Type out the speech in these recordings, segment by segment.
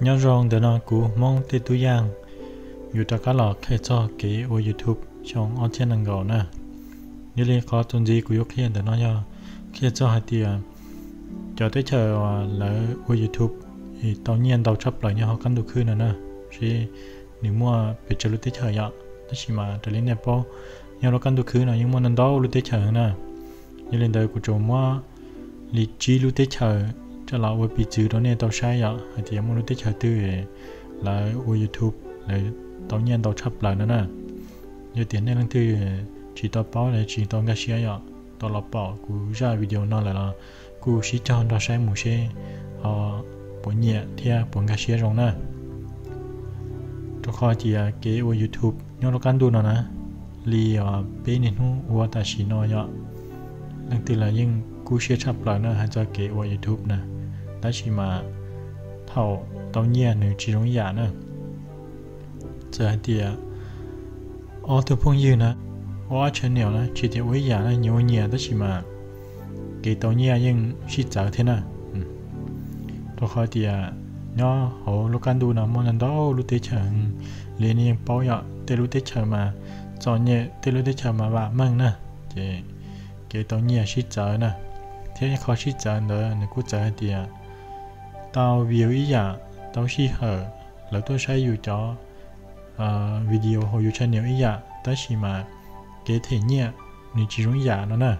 Nyob zoo, ntawm no kuv Hmoob tej tub yaj yuav rov qab los qhia txog kev ua YouTube xyoo ob txhiab nees nkaum na. Yog li qhov txuas ntxiv kuv yuav qhia ntawm no yog qhia txog hais tias cov teb chaws lawv ua YouTube tau nyiaj ntau tshaj plaws nyob hauv qab ntuj khwb no na, seb nws muaj pes tsawg lub teb chaws yom. Tab sis mas raws li nej paub, nyob lub qab ntuj khwb no yeej muaj ntau ntau lub teb chaws na. Yog li ntawd kuv tsuas muab li tsib lub teb chaws coj los ua piv txwv rau nej tau saib yom, hais tias muaj lub teb chaws twg lawv ua YouTube lawv tau nyiaj ntau tshaj plaws no na. Yog tias nej leej twg tsis tau paub los tsis tau nkag siab yom, tau los pom kuv zaj video no lawm los kuj sib cog nrog saib mus seb ho puas nyiam thiab puas nkag siab zoo na. Rau qhov tias kev ua YouTube nyob lub qab ntuj no na, li peb niaj hnub ua tam sim no yom, leej twg los yeej kub siab tshaj plaws na hais txog kev ua YouTube na. Tab sis mas thaum tau nyiaj nws tsis zoo ib yam na. Txawm hais tias ob tug phooj ywg na ua ob channel na, tsis tias ua ib yam na, nyias ua nyias tab sis mas kev tau nyiaj yeej sib txawv thiab na. Rau qhov tias nyob hauv lub qab ntuj no muaj ntau ntau lub teb chaws li nej yeej paub yom, tej lub teb chaws mas txom nyem, tej lub teb chaws mas vam meej na, ces kev tau nyiaj sib txawv na. Thiab ib qho sib txawv ntawd nws kuj txawv hais tias tau view ib yam, tau sij hawm lawv tuaj saib yus cov video hauv yus channel ib yam, tab sis mas kev them nyiaj nws tsis zoo ib yam no na.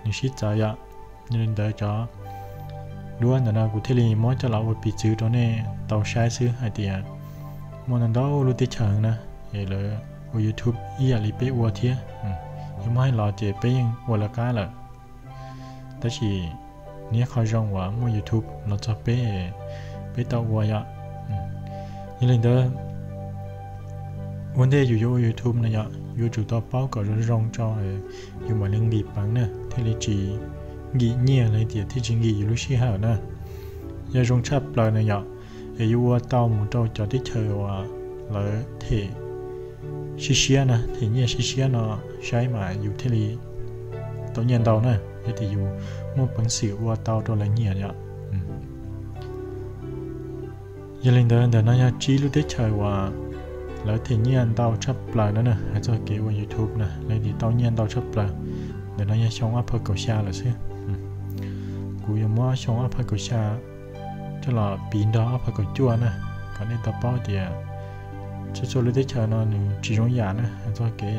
Nws sib txawv yom. Yog li ntawd cov duab ntawm no kuv thiaj li muab coj los ua piv txwv rau nej tau saib xwb hais tias muaj ntau ntau lub teb chaws na, es lawv ua YouTube ib yam li peb ua thiab. Yog muab hais los ces peb yeej ua lawv qab lawm. Tab sis niaj qho zoo uas muaj YouTube los txog peb, peb tau ua yom. Yog li ntawd, ua ntej yus yuav ua YouTube no yom, yuav tsum tau paub kom zoo zoo tso, yus mam li nqis peev na, thiaj li tsis nkim nyiaj los tias thiaj tsis nkim yus lub sij hawm na. Yog zoo tshaj plaws na yom, es yuav ua tau mus rau cov teb chaws uas lawv them siab siab na, them nyiaj siab siab no saib mas yus thiaj li tau nyiaj ntau na, yog tias yus muaj peev xwm ua tau rau lawv nyiam yom. Yog li ntawd, ntawm no yog tsib lub teb chaws uas lawv them nyiaj ntau tshaj plaws no na, hais txog kev ua YouTube na, lawv tau nyiaj ntau tshaj plaws. Ntawm no yog xyoo ob phav kaum xya lawm xwb. Kuv yuav muab xyoo ob phav kaum xya coj los piv nrog ob phav kaum cuaj na, kom nej tau paub tias txhua txhua lub teb chaws no nws tsis zoo yam na, hais txog kev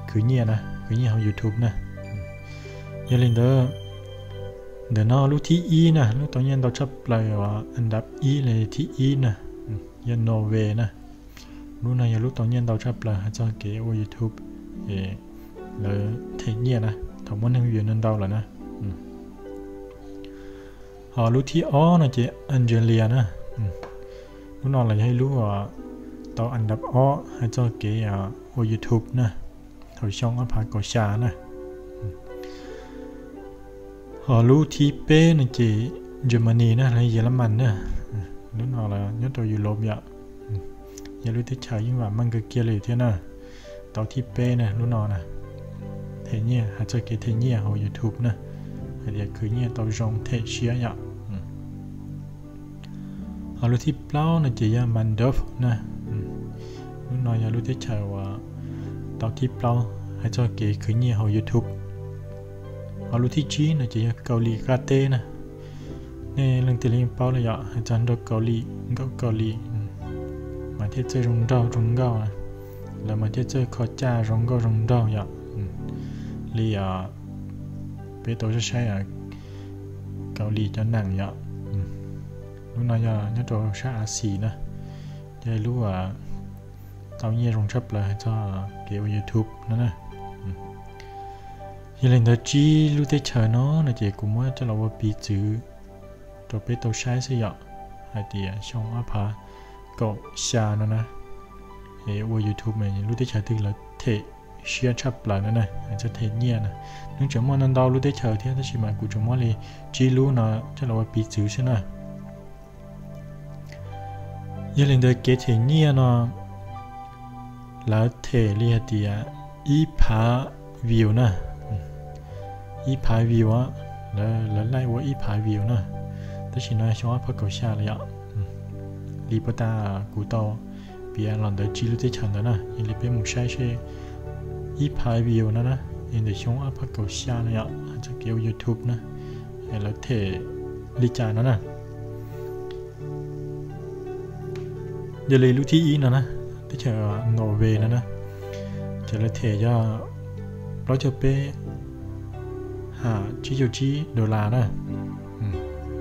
khwv nyiaj na, khwv nyiaj hauv YouTube na. Yog li ntawd, ntawm no lub thib ib na, lub tau nyiaj ntau tshaj plaws uas an dab ib los thib ib na, yog Norway na. Lub no yog lub tau nyiaj ntau tshaj plaws hais txog kev ua YouTube, lawv them nyiaj na, thaum muaj neeg view ntau ntau lawm na. Ho lub thib ob no ces Algeria na. Lub no los yog ib lub tau an dab ob hais txog kev ua YouTube na, thaum xyoo ob phav kaum xya na. Ho lub thib peb no ces Germany na, los Yelemas na. Lub no los nyob rau Europe yom. Yog lub teb chaws yeej vam meej kawg kiag li thiab na. Tau thib peb na lub no na. Them nyiaj, hais txog kev them nyiaj hauv YouTube na, hais tias khwv nyiaj tau zoo them siab yom. Ho lub thib plaub no ces yog Maldives na. Lub no yog lub teb chaws uas tau thib plaub hais txog kev khwv nyiaj hauv YouTube. Ho lub thib tsib no ces yog Kaus Lim qab teb na. Nej leej twg los yeej paub lawm yom, hais txog nraug Kaus Lim, nkauj Kaus Lim, mas thiaj txawj zoo nraug zoo nkauj, lawv mas thiaj txawj kho caj zoo nkauj zoo nraug yom. Li peb tau saib saib Kaus Lim cov neeg yom. Lub no yog nyob rau sab Asia na, yog lub tau nyiaj zoo tshaj plaws hais txog kev ua YouTube no na. Yog li ntawd tsib lub teb chaws no no ces kuv muab coj los ua piv txwv rau peb tau saib xwb yom, hais tias xyoo ob phav kaum xya no na, es ua YouTube mas lub teb chaws twg lawv them siab tshaj plaws no na, hais txog them nyiaj na. Nws tseem muaj ntau ntau lub teb chaws thiab tab sis mas kuv tsuas muab li tsib lub no coj los ua piv txwv xwb na. Yog li ntawd kev them nyiaj no lawv them li hais tias ib phav view na, ib phav view, lawv laij ua ib phav view na. Tab sis no xyoo ob phav kaum xya lawm yom. Li puag ta kuv tau piav los ntawd tsib lub teb chaws ntawd na, yog li peb mus saib seb ib phav view no na, es ntawm xyoo ob phav kaum xya no yom, txoj kev ua YouTube na, lawv them li cas no na. Yog li lub thib ib no na, teb chaws Norway no na, ces lawv them yog plaub caug peb ham tsib caug tsib dollar na,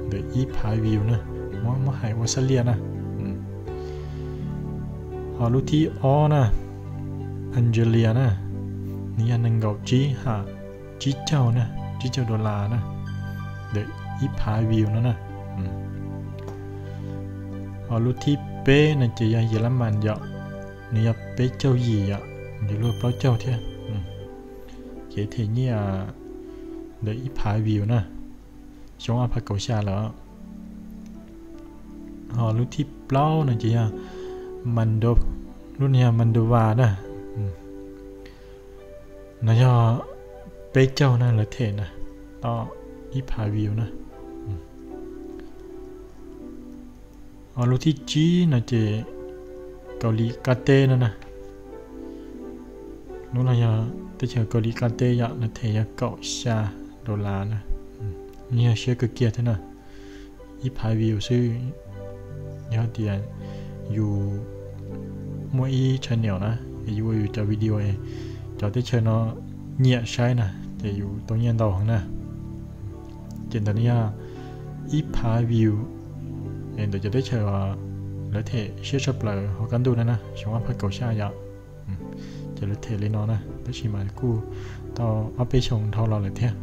ntawm ib phav view na, muab hais ua xab liaj na. Ho lub thib ob na, Algeria na, nws yog nees nkaum tsib ham tsib caug na, tsib caug dollar na, ntawm ib phav view no na. Ho lub thib peb no ces yog Yelamas yom, nws yog peb caug yim yom, nws luag plaub caug thiab. Ces them nyiaj ntawm ib phav view na, xyoo ob phav kaum xya lawm. Ho lub thib plaub no ces yog Mando, lub no yog Moldova na. No yog peb caug na, lawv them na, tau ib phav view na. Ho lub thib tsib no ces Kaus Lim Qab Teb no na. Lub no yog teb chaws Kaus Lim Qab Teb yom, lawv them yog kaum xya dollar na. Yog siab kawg kiag thiab na. Ib phav view xwb, yog tias yus muaj ib channel na, es yus ua yus cov video, cov teb chaws no nyiam saib na, ces yus tau nyiaj ntau heev na. Ces ntawm no yog ib phav view ntawm cov teb chaws lawv them siab tshaj plaws hauv qab ntuj no na, xyoo ob phav kaum xya yom. Ces lawv them li no na, tab sis mas kuj tau ob peb xyoos dhau los lawm thiab.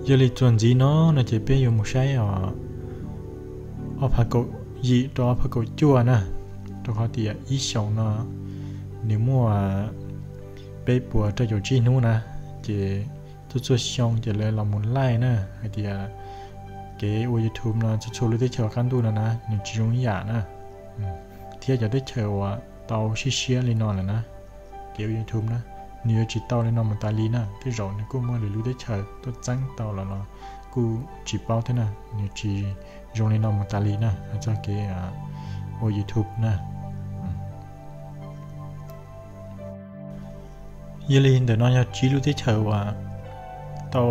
Yog li txuas ntxiv no no ces peb yuav mus saib os, ob phav kaum yim rau ob phav kaum cuaj na, rau qhov tias ib xyoos no nws muaj peb puas rau caum tsib hnub na, ces txhua txhua xyoo ces lawv los mus laij na hais tias kev ua YouTube no txhua txhua lub teb chaws qab ntuj no na nws tsis zoo ib yam na, thiab cov teb chaws uas tau siab siab li no lawm na, kev ua YouTube na, nws yuav tsis tau li no mus tas li na. Tej zaum nws kuj muaj lwm lub teb chaws tuaj txeeb tau los los kuj tsis paub thiab na, nws tsis zoo li no mus tas li na, hais txog kev ua YouTube na. Yog li ntawm no yog tsib lub teb chaws uas tau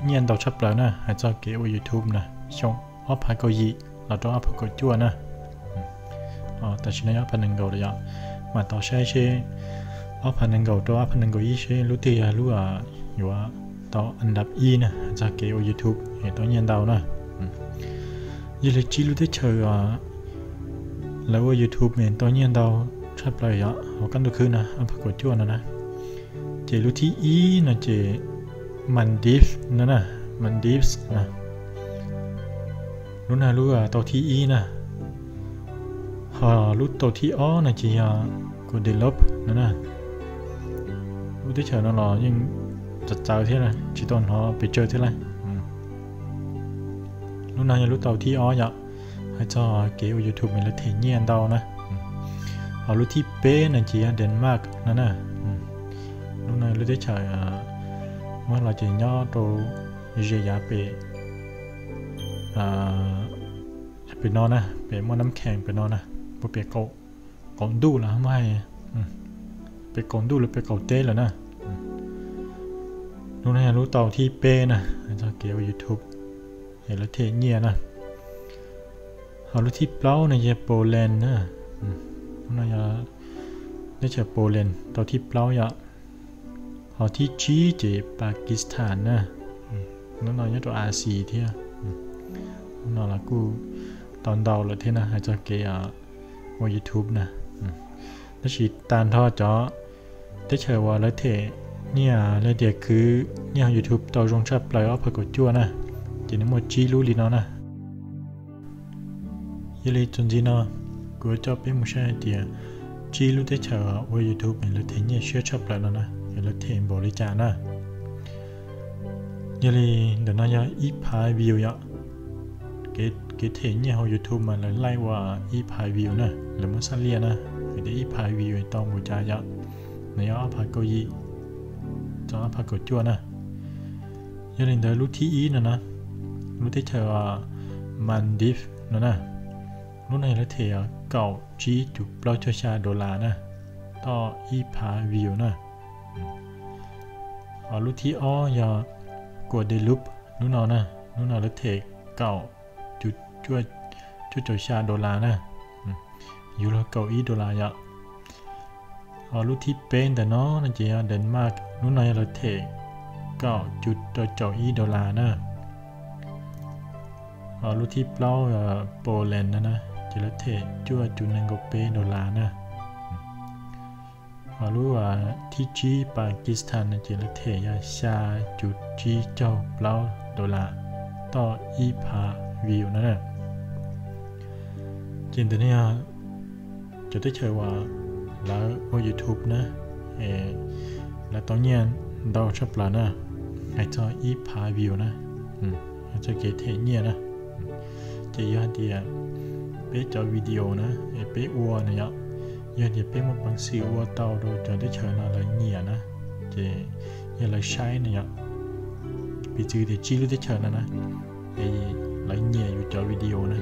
nyiaj ntau tshaj plaws na, hais txog kev ua YouTube na, xyoo ob phav kaum yim los rau ob phav kaum cuaj na. Tam sim no yog ob phav nees nkaum lawm yom, mam tau saib seb ob phav nees nkaum rau ob phav nees nkaum ib seb lub twg yog lub yuav tau an dab ib na, hais txog kev ua YouTube es tau nyiaj ntau na. Yog li tsib lub teb chaws lawv ua YouTube es tau nyiaj ntau tshaj plaws yom hauv qab ntuj khwb na, ob phav kaum cuaj no na, ces lub thib ib no ces Maldives no na, Maldives na. Lub no lub tau thib ib na. Ho lub tau thib ob no ces yog Guadeloupe no na. Lub teb chaws no los yeej txawv txawv thiab, tsis tau hnov pes tsawg thiab lauj. Lub no yog lub tau thib ob yom, hais txog kev ua YouTube es lawv them nyiaj ntau na. Ho lub thib peb no ces yog Denmark no na. Lub no lub teb chaws muab los ces nyob rau ze yav pem, pem no na, pem muaj nab khees pem no na, puag pem qaum ntuj los muab hais, pem qaum ntuj los pem qaum teb lawm na. Lub no yog lub tau thib peb na, hais txog kev ua YouTube es lawv them nyiaj na. Ho lub thib plaub no yog Poland na. Lub no yog teb chaws Poland tau thib plaub yom. Ho thib tsib ces Pakistan na. Lub no nyob rau Asia thiab. Lub no los kuj tau ntau lawm thiab na, hais txog kev ua YouTube na. Tab sis tag nrho cov teb chaws uas lawv them nyiaj, lawv tias khwv nyiaj YouTube tau zoo tshaj plaws ob phav kaum cuaj na, ces nws muaj tsib lub li no na. Yog li txuas ntxiv no kuv yuav coj peb mus saib hais tias tsib lub teb chaws ua YouTube es lawv them nyiaj siab tshaj plaws no na, es lawv them npaum li cas na. Yog li ntawm no yog ib phav view yom. Kev them nyiaj hauv YouTube mas lawv laij ua ib phav view na, lawv muab xab liaj na, hais tias ib phav view tau npaum cas yom. Nws yog ob phav kaum yim txog ob phav kaum cuaj na. Yog li ntawd lub thib ib no na, lub teb chaws Maldives no na. Lub no yog lawv them kaum tsib cuv plaub caug xya dollar na, toj ib phav view na. Ho lub thib ob yog Guadeloupe, lub no na, lub no lawv them kaum cuv cuaj caum xya dollar na, yuav luag kaum ib dollar yom. Ho lub thib peb ntawm no no ces yog Denmark, lub no yog lawv them kaum cuv rau caum ib dollar na. Ho lub thib plaub Poland no na, ces lawv them cuaj cuv nees nkaum peb dollar na. Ho lub thib tsib Pakistan no ces lawv them yog xya cuv tsib caug plaub dollar toj ib phav view no na. Ces ntawm no yog cov teb chaws uas lawv ua YouTube na, lawv tau nyiaj ntau tshaj plaws na, hais txog ib phav view na, hais txog kev them nyiaj na. Ces yog hais tias peb cov video na, peb ua na yom, yog tias peb muaj peev xwm ua tau rau cov teb chaws no lawv nyiam na, ces yog lawv saib na yom, piv txwv tias tsib lub teb chaws no na, es lawv nyiam yus cov video na,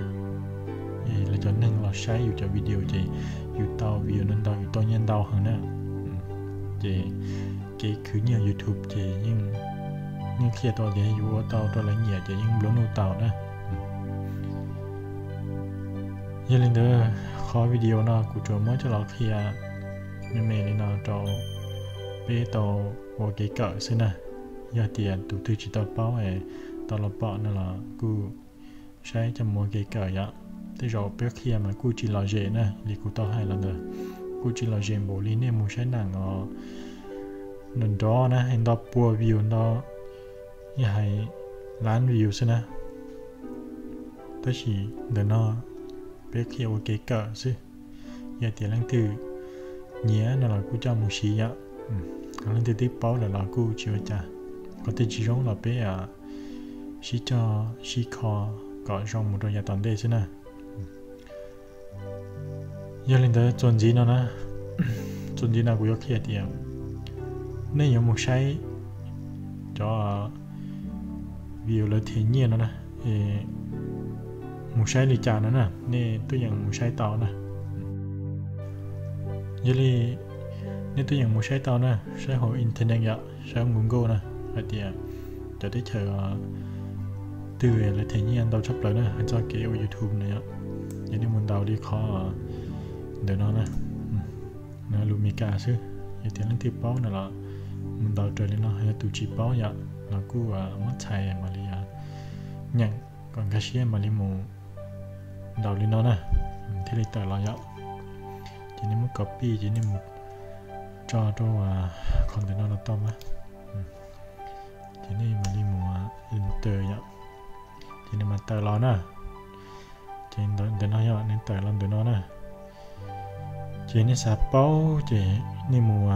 lawv cov neeg los saib yus cov video ces yus tau view ntau ntau yus tau nyiaj ntau heev na. Ces kev khwv nyiaj YouTube ces yeej qhia tau tias yus ua tau rau lawv nyiam ces yeej nplua nuj tau na. Yog li ntawd qhov video no kuv tsuas muab coj los qhia me me li no rau peb tau ua kev kawm xwb na. Yog tias tus twg tsis tau paub es tau los pom no los kuj saib coj mus ua kev kawm yom. Tej zaum peb qhia mas kuj tsis lom zem na, li kuv tau hais los ntawd, kuj tsis lom zem npaum li nej mus saib neeg os, nrov nrov na, hais nto pua view nto, yog hais lab view xwb na. Tab sis ntawm no peb qhia ua kev kawm xwb. Yog tias leej twg nyiam no los kuj coj mus siv yom. Leej twg twb paub lawm los kuj tsis ua cas, qhov twg tsis zoo los peb sib cog sib kho kom zoo mus rau yav tom ntej xwb na. Yog li ntawd txuas ntxiv no na, txuas ntxiv no kuv yuav qhia tias nej yuav mus saib cov view lawv them nyiaj no na, mus saib li cas no na, nej tuaj yeem mus saib tau na. Yog li nej tuaj yeem mus saib tau na, saib hauv internet yom, saib hauv Google na, hais tias cov teb chaws twg lawv them nyiaj ntau tshaj plaws na, hais txog kev ua YouTube na yom. Ces nej mus ntaus li qhov ntawm no na, lus Meskas xwb. Yog tias leej twg paub no los mus ntaus raws li no, yog tus tsis paub yom los kuj muab txhais mam li nyeem kom nkag siab mam li mus ntaus li no na, thiaj li tawm los yom. Ces nej muab copy ces nej mus tso rau qhov ntawm no los tau mas. Ces nej mam li mus enter yom, ces nws mam tawm los na. Ces ntawm no yog nws tawm los ntawm no na. Ces nej xav paub ces nej mus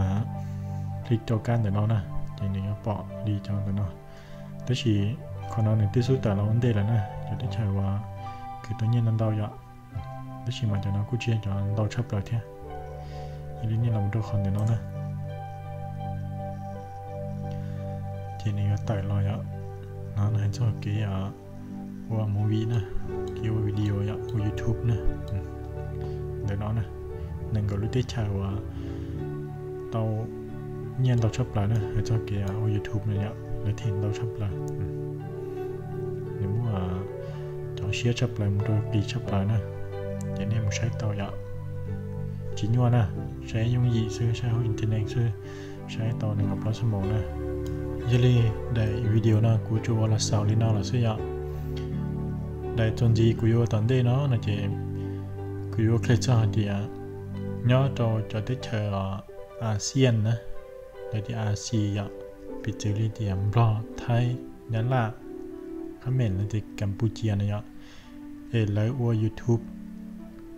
click rau kab ntawm no na, ces nws yuav pom li cov ntawm no. Tab sis qhov no nws twb xub tawm los ua ntej lawm na, cov teb chaws uas khwv tau nyiaj ntau ntau yom. Tab sis mas cov no kuj tsis yog cov ntau tshaj plaws thiab. Yog li nej los rau qhov ntawm no na, ces nws yuav tawm los yom. No hais txog kev ua movie na, kev ua video yom, ua YouTube na. Ntawm no na, nees nkaum lub teb chaws uas tau nyiaj ntau tshaj plaws na, hais txog kev ua YouTube no yom, lawv them ntau tshaj plaws. Nws muaj cov siab tshaj plaws mus rau qis tshaj plaws na. Ces nej mus saib tau yom, tsis nyuaj na, saib yooj yim xwb, saib hauv internet xwb, saib tau nees nkaum plaub xuab moos na. Yog li daim video no kuv tsuas ua los xaus li no lawm xwb yom. Daim txuas ntxiv kuv yuav ua tom ntej no no ces kuv yuav qhia txog hais tias nyob rau cov teb chaws ASEAN na, lawv tias ASEAN yom, piv txwv li tias Nplog, Thaib, Nyab Laj, Khmer, lawv tias Campuchia no yom, es lawv ua YouTube,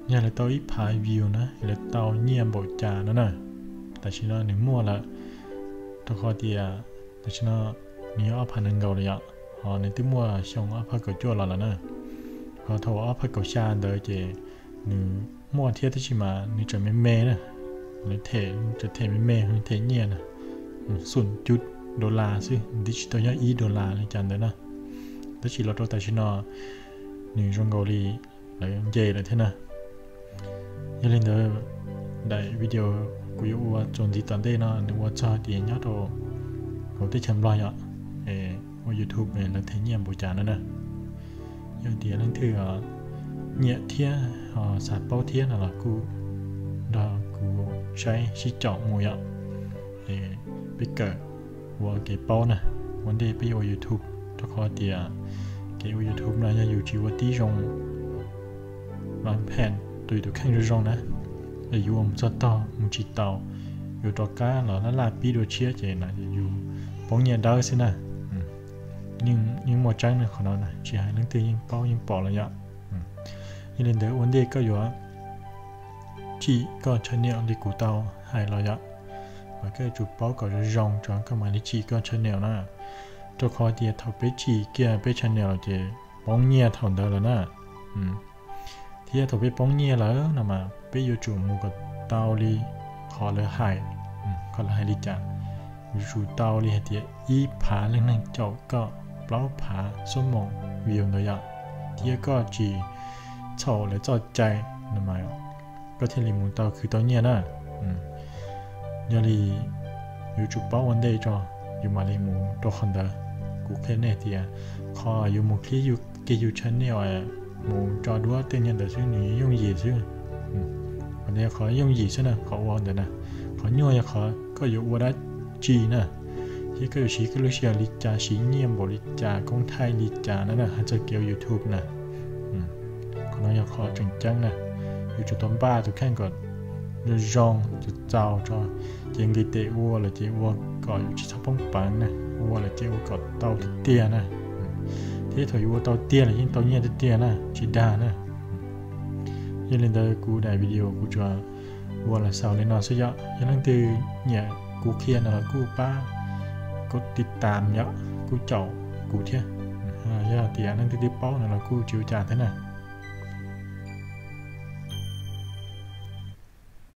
yog lawv tau ib phav view na, lawv tau nyiaj npaum cas no na. Tam sim no nws muaj lawm, rau qhov tias tam sim no nws yog ob phav nees nkaum lawm yom, ho nws twb muaj xyoo ob phav kaum cuaj los lawm na. Ho thaum ob phav kaum xya ntawd ces nws muaj thiab tab sis mas nws tseem me me na, nws them, tseem them me me, nws them nyiaj na, xum cuv dollar xwb, nws twb tsis tau yog ib dollar li cas ntawd na. tab sis los rau tam sim no nws zoo nkaus li lawv nce lawm thiab na. Yog li ntawd, daim video kuv yuav ua txuas ntxiv tom ntej no nws ua txog tias nyob rau hauv teb chaws Nplog yom, ua YouTube lawv them nyiaj npaum cas no na. Yog tias leej twg nyiam thiab xav paub thiab no los kuj nrog kuv saib sib caum mus yom. Peb kawm ua kev paub na, ua ntej peb yuav ua YouTube, rau qhov tias kev ua YouTube no yog yus tsis ua tib zoo, mas phem tus yus tus kheej zoo zoo na, yus ua mus txog tog mus tsis tau, yuav rov qab los laj laj pib dua tshiab ces no yus poob nyiaj dawb xwb na. Yeej muaj tseeb na qhov no, tsis hais leej twg yeej paub yeej pom los yom. Yog li ntawd ua ntej koj yuav tsim koj channel li kuv tau hais los yom, mas koj yuav tsum paub kom zoo zoo tso koj mam li tsim koj channel na. Rau qhov tias thaum peb tsim kiag peb channel ces poob nyiaj thaum ntawd lawm na. Thiab thaum peb poob nyiaj lawm no mas peb yuav tsum mus kom tau li qhov lawv hais, qhov lawv hais li cas, yuav tsum tau li hais tias ib phav leej neeg caum koj, plaub phav xuab moos view ntawd yom, thiab koj tsis txhaum lawv txoj cai no mas koj thiaj li mus tau khwv tau nyiaj na. Yog li yuav tsum paub ua ntej tso, yus mam li mus rau qhov ntawd. Kuv qhia nej tias qhov yuav mus click yus kiag yus channel mus tso duab tej nyiaj ntawd xwb nws yooj yim xwb. Qhov ntawd yog qhov yooj yim xwb na, qhov ua ntawd na. Qhov nyuaj yog qhov koj yuav ua dab tsi na, thiab koj yuav siv koj lub sij hawm li cas, siv nyiaj npaum li cas, koob thaij li cas na, hais txog kev ua YouTube na. Qhov no yog qhov tseem ceeb na, yuav tsum tau npaj tus kheej kom zoo zoo txaus txaus tso, ces nqis tes ua los ces ua kom yus tsis txhob poob peev na, ua los ces ua kom tau tiag tiag na, thiab thaum yus ua tau tiag los yeej tau nyiaj tiag tiag na, tsis dag na. Yog li ntawd kuv daim video kuv tsuas ua los xaus li no xwb yom. Yog leej twg nyiam kuv qhia no los kuj pab kuv tiv tam yom, kuj caum kuv thiab. Yog tias leej twg twb paub no los kuj tsis ua cas thiab na.